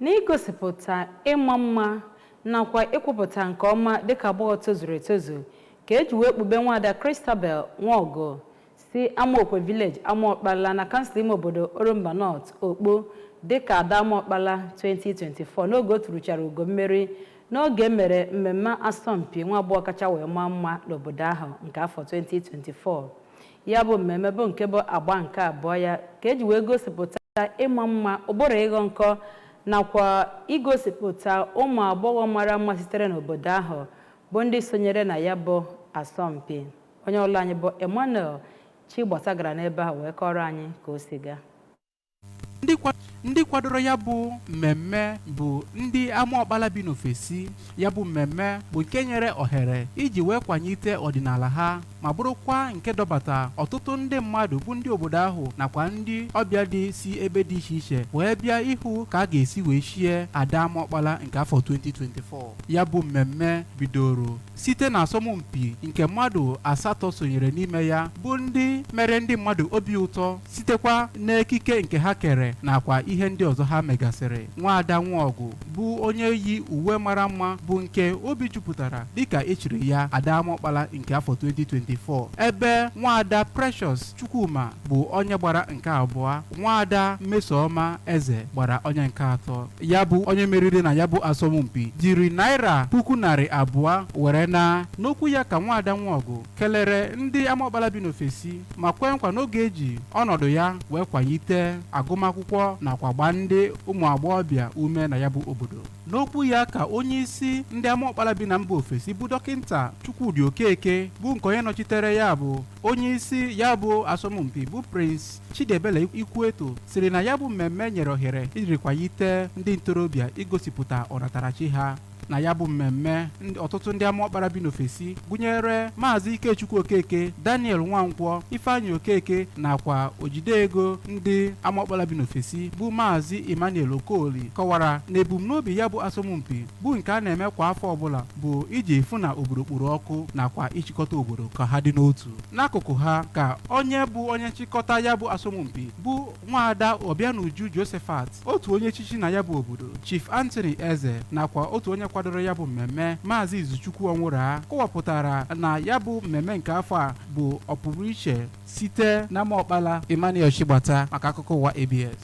N'igosipụta ịma mma nakwa ịkwụpụta nke ọma dịka agbọghọ tozuru etozu ka eji wee kpube nwaada Christabel Nwaọgụ si Amaokwe Village, Amaọkpala, na kansụl ime obodo Orumba North okpu dịka Ada Amaọkpala 2024 n'oge o turuchara ugo mmeri n'oge mere mmemme asọmpi nwa agbọghọ kacha wee maa mma n'obodo ahụ nke afọ 2024. Ya bụ mmemme bụ nke bụ agba nke abụọ ya ka eji wee gosipụta ịma mma, ụbụrụ ịghọ nkọ nakwa igosipụta ụmụ agbọghọ mara mma sitere n'obodo ahụ bụ ndị sonyere na ya bụ asọmpi. Onye ọlụ anyị bụ Emmanuel Chigbata gara n'ebe ahụ wee kọrọ anyị ka o si gaa. Ndị kwadoro ya bụ mmemme bụ ndị Amaọkpala bi n'ofesi. Ya bụ mmemme bụ nke nyere ohere iji wee kwalite ọdịnala ha ma bụrụkwa nke dọbata ọtụtụ ndị mmadụ bụ ndị obodo ahụ nakwa ndị ọbịa dị si ebe dị iche iche wee bịa ịhụ ka a ga-esi wee chie Ada Amaọkpala nke afọ 2024. Ya bụ mmemme bidoro site na asọmpi nke mmadụ asatọ sonyere n'ime ya, bụ ndị mere ndị mmadụ obi ụtọ sitekwa n'ekike nke ha kere nakwa ihe ndị ọzọ ha megasịrị. Nwaada Nwaọgụ bụ onye yi uwe mara mma bụ nke obi jupụtara dịka echiri ya Ada Amaọkpala nke afọ 2024, ebe nwaada Precious Chukwuma bụ onye gbara nke abụọ, nwaada Mmesoma Eze gbara onye nke atọ. Ya bụ onye meriri na ya bụ asọmpi jiri naira 200,000 were na. N'okwu ya ka nwaada Nwaọgụ kelere ndị Amaọkpala bi n'ofesi ma kwee nkwa n'oge eji ọnọdụ ya wee kwalite agụmakwụkwọ nakwa gbaa ndị ụmụ agbọghọbịa ume na ya bụ obodo. N'okwu ya ka onye isi ndị Amaọkpala bi na mba ofesi bụ Dọkịnta Chukwudi Okeke, bụ nke onye nọchitere ya bụ onye isi ya bụ asọmpi bụ Prince Chidiebele Ikwueto, siri na ya bụ mmemme nyere ohere ijiri kwalite ndị ntorobịa igosipụta ọnatarachi ha. Na ya bụ mmemme, ọtụtụ ndị Amaọkpara bi n'ofesi gụnyere Maazị Ikechukwu Okeke, Daniel Nwankwọ, Ifeanyị Okeke nakwa ojide ego ndị Amaọkpara bi n'ofesi bụ Maazị Emmanuel Okoli kọwara na ebumnobi ya bụ asọmpi bụ nke a na-eme kwa afọ ọbụla bụ iji fụ na obodo kporo ọkụ nakwa ịchịkọta obodo ka ha dị n'otu. N'akụkụ ha ka onye bụ onye nchịkọta ya bụ asọmpi bụ nwaada Obianuju Josephat, otu onye echichi na ya bụ obodo Chief Anthony Eze nakwa otu onye kwadoro ya bụ mmemme, Maazị Izuchukwu Ọnwụra, kọwapụtara na ya bụ mmemme nke afọ a bụ ọpụrụ iche. Site na Amaọkpala, Emmanuel Chigbata maka akụkọ ụwa ABS.